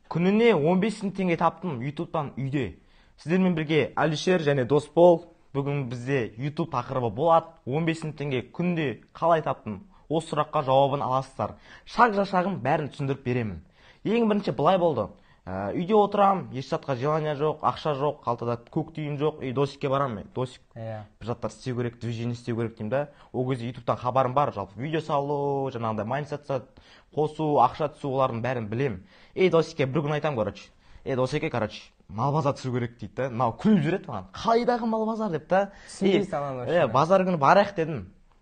Күніне 15 мың теңге таптым Ютубтан үйде. Сіздермен бірге Әлішер және Досбол. Бүгін бізде Ютуб тақырыбы болады. 15 мың теңге күнде қалай таптым? Осы сұраққа жауабын аласыздар. Шаг за шагым бәрін түсіндіріп беремін. Ең бірінші былай болды. Үйде отырам, еш затқа желание жоқ, ақша жоқ, қалтада көк тиын жоқ. И Досикке барамын мен. Досик, бір заттар істеу керек, движение істеу керек деймін да. Ол кезде Ютубтан хабарым бар, жалпы видео салу, жаңағындай монетизация қосу, ақша түсу, олардың бәрін білемін. И Досикке бір күн айтамын, короче. Е, Досеке, короче, мал базар түсіру керек дейді да. Мынау күліп жібереді маған. Қайдағы мал базар деп та. Түсінбей саланы вообще. Базар күні барайық дедім.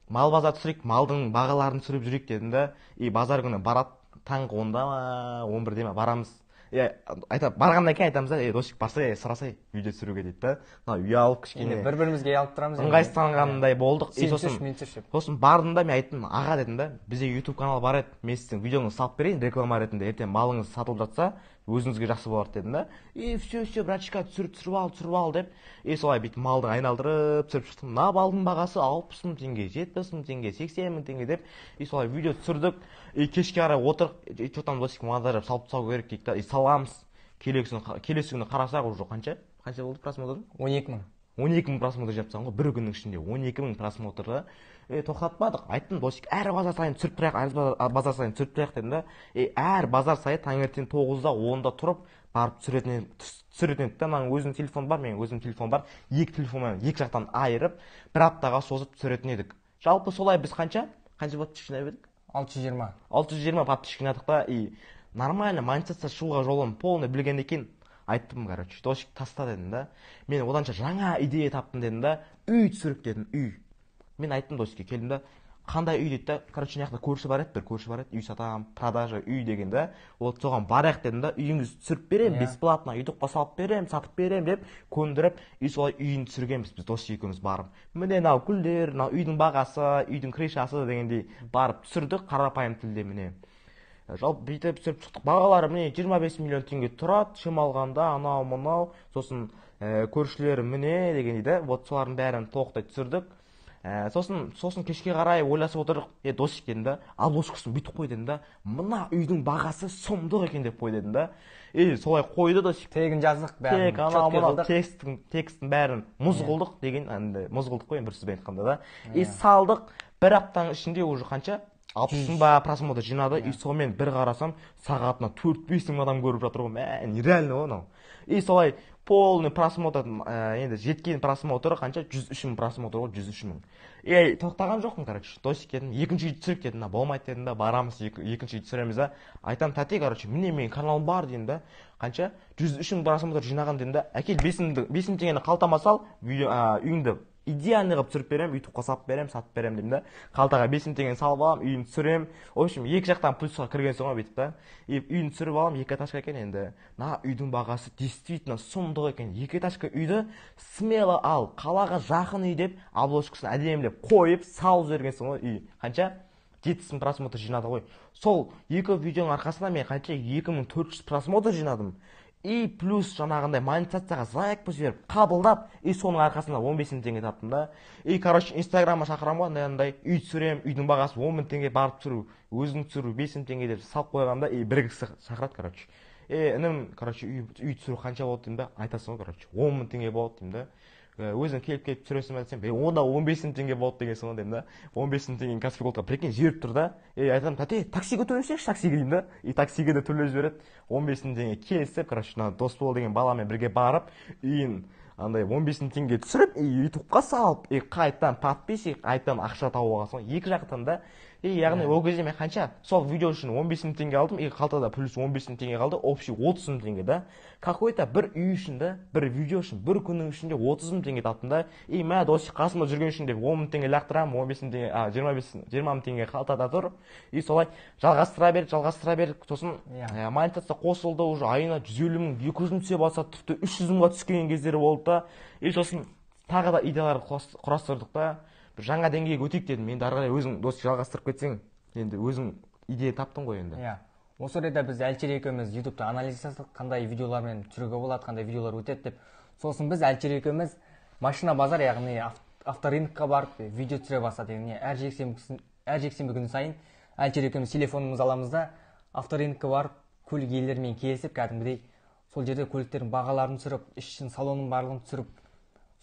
Мал базар түсірейік, малдың бағаларын түсіріп жүрейік дедім да. И базар күні барады, таңғы 10-да ма, 11-де ма барамыз. Айта, барғаннан кейін айтамыз да, Досик, барса, сұрасай видео түсіруге дейді да. Мынау ұялып кішкене. Енді бір-бірімізге ұялып тұрамыз енді. Ыңғайсызданғандай болдық. Сен түсірші, мен түсірші деп. Сосын бардым да, мен айттым, аға дедім да, бізде YouTube канал бар еді, мен сіздің видеоңызды салып берейін реклама ретінде, ертең малыңыз сатылып жатса, өзіңізге жақсы болады дедім да. И все, все, братишка, түсір, түсіріп ал, түсіріп ал деп. И солай бүйтіп малды айналдырып түсіріп шықтым. Мына балдың бағасы 60 мың теңге, 70 мың теңге, 80 мың теңге деп. И солай видео түсірдік. И кешке қарай отырып, и че там, Досик, монтаждап салып тастау керек дейді да. И саламыз. Келесі күні қарасақ, уже қанша? Қанша болды просмотр? 12 мың. 12 мың просмотр жинап тастаған ғой бір күннің ішінде. 12 мың просмотрда. Тоқтатпадық. Айттым, Досик, әр базар сайын түсіріп тұрайық, әр базар сайын түсіріп тұрайық дедім да. Әр базар сайын таңертең 9-да, 10-да тұрып, барып түсіретін едік та. Мынаның өзінің телефоны бар, менің өзімнің телефоным бар. Екі телефонмен екі жақтан айырып, бір аптаға созып түсіретін едік. Жалпы солай біз қанша? Қанша подписчик жинап едік? 620. 620 подписчик жинадық та. И нормально монетизация шығуға жолын полный білгеннен кейін айттым, короче, Досик, таста дедім да. Мен оданша жаңа идея таптым дедім да. Үй түсірік дедім, үй. Мен айттым Досикке, келдім да, қандай үй дейді да. Короче, мына жақта көрші бар еді, бір көрші бар еді, үй сатамын, продажа үй деген да. Вот соған барайық дедім да, үйіңізді түсіріп беремін, бесплатно, ютубқа салып беремін, сатып беремін деп көндіріп, үй солай үйін түсіргенбіз біз Досик екеуміз барып. Міне мынау гүлдер, мынау үйдің бағасы, үйдің крышасы дегендей барып түсірдік қарапайым тілде міне. Жалпы бүйтіп түсіріп шықтық. Бағалары міне 25 миллион теңге тұрады, шым алғанда анау мынау, сосын көршілері міне дегендей да, вот солардың бәрін толықтай түсірдік. Сосын кешке қарай ойласып отырдық, Досик дедім да, обложкасын бүйтіп қой дедім да, мына үйдің бағасы сұмдық екен деп қой дедім да. Солай қойды Досик. Тегін жаздық бәрін, Тек анау четкий мынау қылдық. текстің бәрін мұз қылдық деген, енді мұз қылдық қой енді бір сөзбен айтқанда да. Салдық, бір аптаның ішінде уже қанша? 60 мың ба просмотр жинады. И сонымен бір қарасам, сағатына төрт-бес мың адам көріп жатыр ғой. Мә, нереально ғой мынау. И солай полный просмотр, енді жеткен просмотры қанша? 103 мың просмотр ғой, 103 мың. Тоқтаған жоқпын, короче. Досик дедім, екінші үйді түсірейік дедім да, болмайды дедім да, барамыз, екінші үйді түсіреміз да. Айтам, тәте, короче, міне менің каналым бар дедім да. Қанша? 103 мың просмотр жинаған дедім да. Әкел, бес мың теңгені қалтама сал, үйіңді идеальный қылып түсіріп беремін, ютубқа салып беремін, сатып беремін деймін да. Қалтаға бес мың теңгені салып аламын, үйін түсіремін. В общем, екі жақтан плюсқа кірген соң ғой бүйтіп та. И үйін түсіріп аламын, екі этажка екен енді. Мына үйдің бағасы действительно сұмдық екен. Екі этажка үйді смело ал, қалаға жақын үй деп обложкасын әдемілеп қойып салып жіберген соң ғой үй. Қанша? 70 мың просмотр жинады ғой. Сол екі видеоның арқасында мен қанша? 2400 просмотр жинадым. И плюс жаңағындай монетизацияға заявка жіберіп, қабылдап, и соның арқасында 15 мың теңге таптым да. И, короче, Инстаграмға шақырамын ғой, андай-андай, үй түсіремін, үйдің бағасы 10 мың теңге, барып түсіру, өзің түсіру 5 мың теңге деп салып қойғанда, и бір кісі шақырады, короче. Інім, короче, үй түсіру қанша болады деймін да, айтасың ғой, короче, 10 мың теңге болады деймін да. Өзің келіп-келіп түсіресің бе десем, онда 15 мың теңге болады деген соң деймін да. 15 мың теңгені Каспий Голдқа прикинь жіберіп тұр да. Айтамын, тәте, таксиге төлесеңші, таксиге деймін да. И таксиге де төлеп жібереді. 15 мың теңге келісіп, короче, мына Досбол деген баламен бірге барып, үйін андай 15 мың теңге түсіріп, и ютубқа салып, и қайтадан подписчик, қайтадан ақша тауып алған соң екі жақтан да. И яғни ол кезде мен қанша сол видео үшін 15 мың теңге алдым, и қалтада плюс 15 мың теңге қалды, общий 30 мың теңге да. Какой-то бір үй үшін да, бір видео үшін, бір күннің ішінде 30 мың теңге таптым да. И мә, Досик қасымда жүрген үшін деп 10 мың теңге лақтырамын, 15 мың теңге, а, жиырма бес, жиырма мың теңге қалтада тұр. И солай жалғастыра бердік, жалғастыра бердік. Сосын, монетизация қосылды, уже айына 150 мың, 200 мың түсе бастады, тіпті 300 мыңға түскен кездері болды да. И сосын тағы да идеялар құрастырдық та. Бір жаңа деңгейге өтейік дедім. Енді ары қарай өзің, Досик, жалғастырып кетсең, енді өзің идея таптың ғой енді. Иә. Осы орайда біз Әлішер екеуміз ютубта анализ жасадық, қандай видеолармен түсіруге болады, қандай видеолар өтеді деп. Сосын біз Әлішер екеуміз машина базар, яғни авторынокқа барып видео түсіре бастадық. Яғни әр жексенбі күні сайын Әлішер екеуміз телефонымызды аламыз да авторынокқа барып көлік иелерімен келісіп, кәдімгідей сол жерде көліктердің бағаларын түсіріп, ішін, салонның барлығын түсіріп,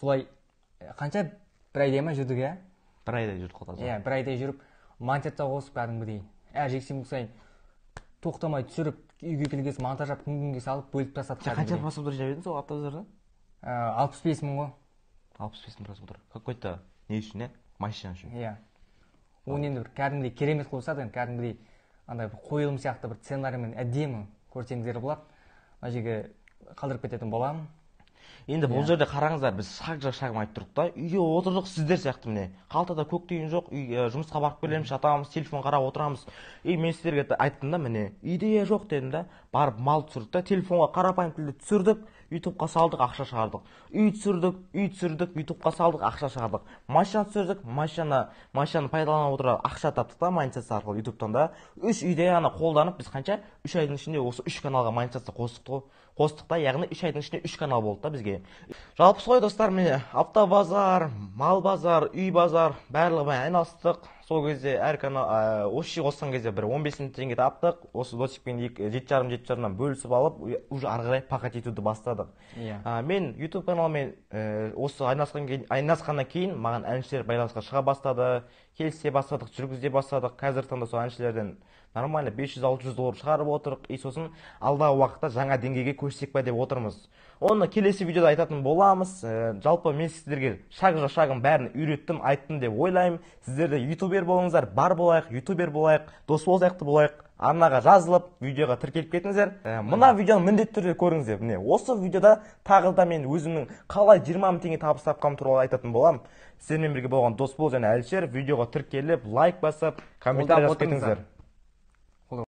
солай қанша, бір айдай ма жүрдік, иә? Бір айдай жүрдік қой, таза. Иә, бір айдай жүріп, монтажда қосып, кәдімгідей әр жексенбі сайын тоқтамай түсіріп, үйге келген соң монтаждап, күн күнге салып, бөліп тастадық. Сен қанша просмотр жинап едің сол автобазарда? 65 000 ғой. 65 000 просмотр какой то не үшін, иә, машина үшін. Иә, оны енді бір кәдімгідей керемет қылып жасадық енді, кәдімгідей андай бір қойылым сияқты, бір сценариймен әдемі, көрсеңіздер болады, мына жерге қалдырып кететін боламын. Енді бұл жерде қараңыздар, біз шаг за шагом айтып тұрдық та, үйде отырдық сіздер сияқты, міне, қалтада көк тиын жоқ, үй, жұмысқа барып келеміз, жатамыз, телефон қарап отырамыз. И мен сіздерге айттым да, міне, идея жоқ дедім да, барып мал түсірдік та, телефонға қарапайым тілде түсірдік, Ютубқа салдық, ақша шығардық. Үй түсірдік, үй түсірдік, Ютубқа салдық, ақша шығардық. Машина түсірдік, машинаны пайдалана отыра ақша таптық та, монетизация арқылы Ютубтан да. Үш идеяны қолданып, біз қанша, 3 айдың ішінде осы үш каналға монетизация қостық қой, қостық та, яғни 3 айдың ішінде үш канал болды да бізге. Жалпы солай, достар, міне, автобазар, мал базар, үй базар, барлығымен айналыстық. Сол кезде әр канал, осы жерге қосқан кезде бір 15 мың теңге таптық. Осы Досикпен екі, жеті жарым, жеті жарымнан бөлісіп алып, уже ары қарай пахать етуді бастадық. Мен Ютуб каналымен осы айналысқаннан кейін маған әншілер байланысқа шыға бастады, келісе бастадық, жүргізе бастадық. Қазіргі таңда сол әншілерден нормально 500-600 доллар шығарып отырық. И сосын алдағы уақытта жаңа деңгейге көшсек па деп отырмыз. Оны келесі видеода айтатын боламыз. Жалпы мен сіздерге шаг за шагом бәрін үйреттім, айттым деп ойлаймын. Сіздер де ютубер болыңыздар, бар болайық, ютубер болайық, дос болсақ та болайық. Арнаға жазылып, видеоға тіркеліп кетіңіздер. Мына видеоны міндетті түрде көріңіздер. Міне, осы видеода тағы да мен өзімнің қалай 20 мың теңге табыс тапқаным туралы айтатын боламын. Сіздермен бірге болған Досбол және Әлішер. Видеоға тіркеліп, лайк басып, комментарий Қолдап жазып кетіңіздер. Отырыңыздар.